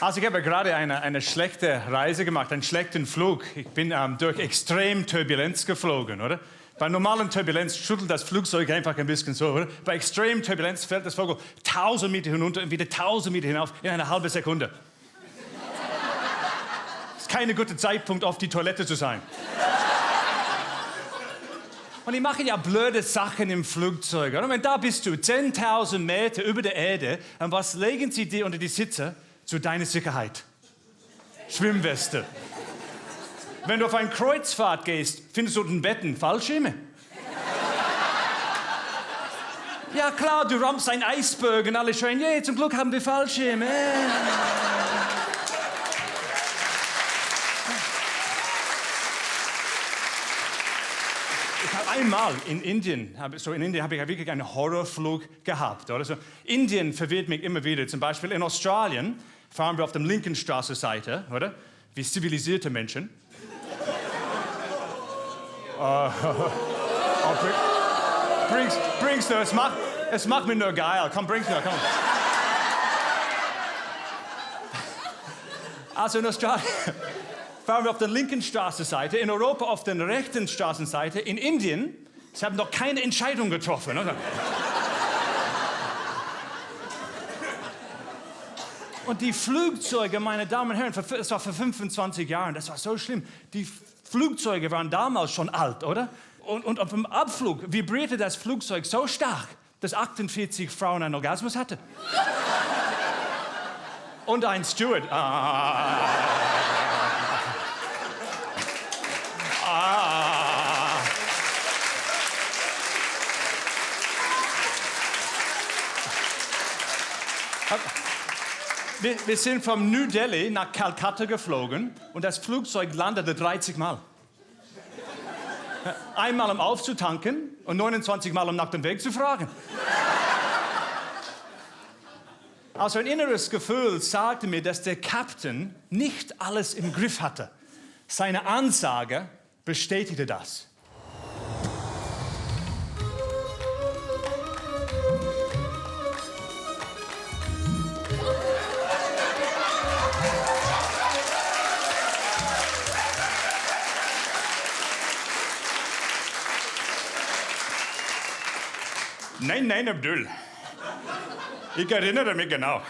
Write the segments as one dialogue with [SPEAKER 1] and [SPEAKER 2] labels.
[SPEAKER 1] Also ich habe gerade eine schlechte Reise gemacht, einen schlechten Flug. Ich bin durch extrem Turbulenz geflogen, oder? Bei normalen Turbulenz schüttelt das Flugzeug einfach ein bisschen so, oder? Bei extrem Turbulenz fällt das Vogel 1000 Meter hinunter und wieder 1000 Meter hinauf in einer halben Sekunde. Das ist kein guter Zeitpunkt, auf die Toilette zu sein. Und die machen ja blöde Sachen im Flugzeug. Oder? Wenn da bist du 10.000 Meter über der Erde, und was legen sie dir unter die Sitze? Zu deiner Sicherheit. Schwimmweste. Wenn du auf eine Kreuzfahrt gehst, findest du in Betten Fallschirme. Ja klar, du rammst einen Eisberg und alle schreien, yeah, zum Glück haben wir Fallschirme. Einmal in Indien habe ich wirklich einen Horrorflug gehabt. Oder? So, Indien verwirrt mich immer wieder. Zum Beispiel in Australien fahren wir auf der linken Straßenseite, oder? Wie zivilisierte Menschen. Bring's nur, es macht mich nur geil. Komm, bring's nur, komm. Also in Australien fahren wir auf der linken Straßenseite, in Europa auf der rechten Straßenseite, in Indien, sie haben noch keine Entscheidung getroffen, oder? Und die Flugzeuge, meine Damen und Herren, das war vor 25 Jahren, das war so schlimm. Die Flugzeuge waren damals schon alt, oder? Und auf dem Abflug vibrierte das Flugzeug so stark, dass 48 Frauen einen Orgasmus hatten. Und ein Steward. Wir sind von New Delhi nach Calcutta geflogen und das Flugzeug landete 30 Mal. Einmal um aufzutanken und 29 Mal um nach dem Weg zu fragen. Also ein inneres Gefühl sagte mir, dass der Captain nicht alles im Griff hatte. Seine Ansage bestätigte das. Nein, Abdul. Ich erinnere mich genau.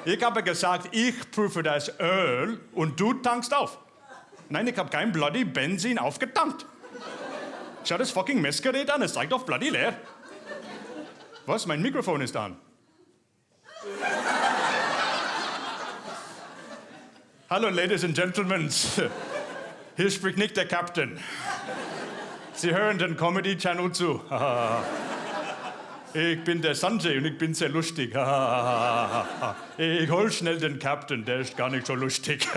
[SPEAKER 1] Ich habe gesagt, ich prüfe das Öl und du tankst auf. Nein, ich habe kein bloody Benzin aufgetankt. Schau das fucking Messgerät an, es zeigt auf bloody leer. Was? Mein Mikrofon ist an. Hallo, Ladies and Gentlemen. Hier spricht nicht der Captain. Sie hören den Comedy Channel zu. Ich bin der Sanjay und ich bin sehr lustig. Ich hol schnell den Captain, der ist gar nicht so lustig.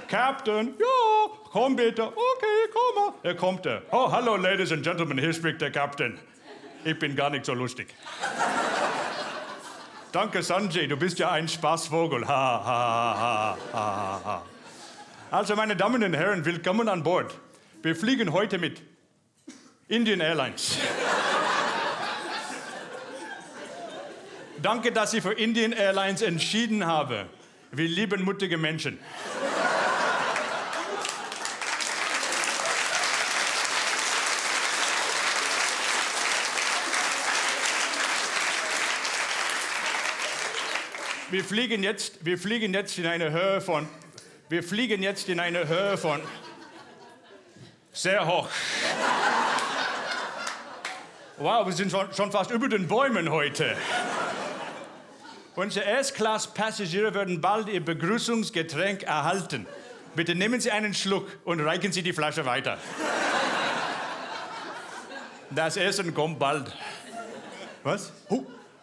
[SPEAKER 1] Captain, ja, komm bitte. Okay, komm mal. Er kommt. Oh, hallo, Ladies and Gentlemen, hier spricht der Captain. Ich bin gar nicht so lustig. Danke, Sanjay, du bist ja ein Spaßvogel. Also, meine Damen und Herren, willkommen an Bord. Wir fliegen heute mit Indian Airlines. Danke, dass Sie für Indian Airlines entschieden haben. Wir lieben mutige Menschen. Wir fliegen jetzt in eine Höhe von sehr hoch. Wow, wir sind schon fast über den Bäumen heute. Unsere Erstklass-Passagiere werden bald ihr Begrüßungsgetränk erhalten. Bitte nehmen Sie einen Schluck und reichen Sie die Flasche weiter. Das Essen kommt bald. Was?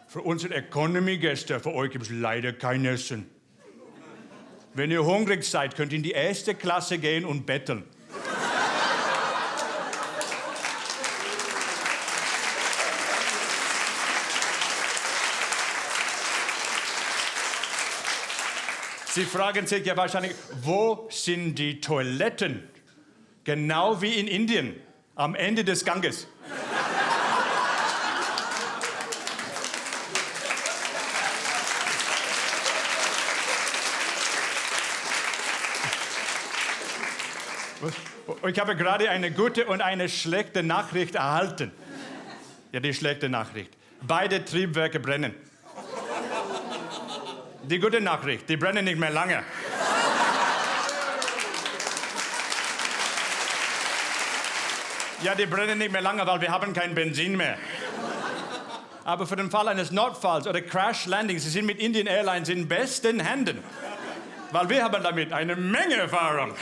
[SPEAKER 1] Für unsere Economy-Gäste, für euch gibt es leider kein Essen. Wenn ihr hungrig seid, könnt ihr in die erste Klasse gehen und betteln. Sie fragen sich ja wahrscheinlich, wo sind die Toiletten? Genau wie in Indien, am Ende des Ganges. Ich habe gerade eine gute und eine schlechte Nachricht erhalten. Ja, die schlechte Nachricht. Beide Triebwerke brennen. Die gute Nachricht, die brennen nicht mehr lange. Ja, die brennen nicht mehr lange, weil wir haben kein Benzin mehr. Aber für den Fall eines Notfalls oder Crash Landings, Sie sind mit Indian Airlines in besten Händen. Weil wir haben damit eine Menge Erfahrung.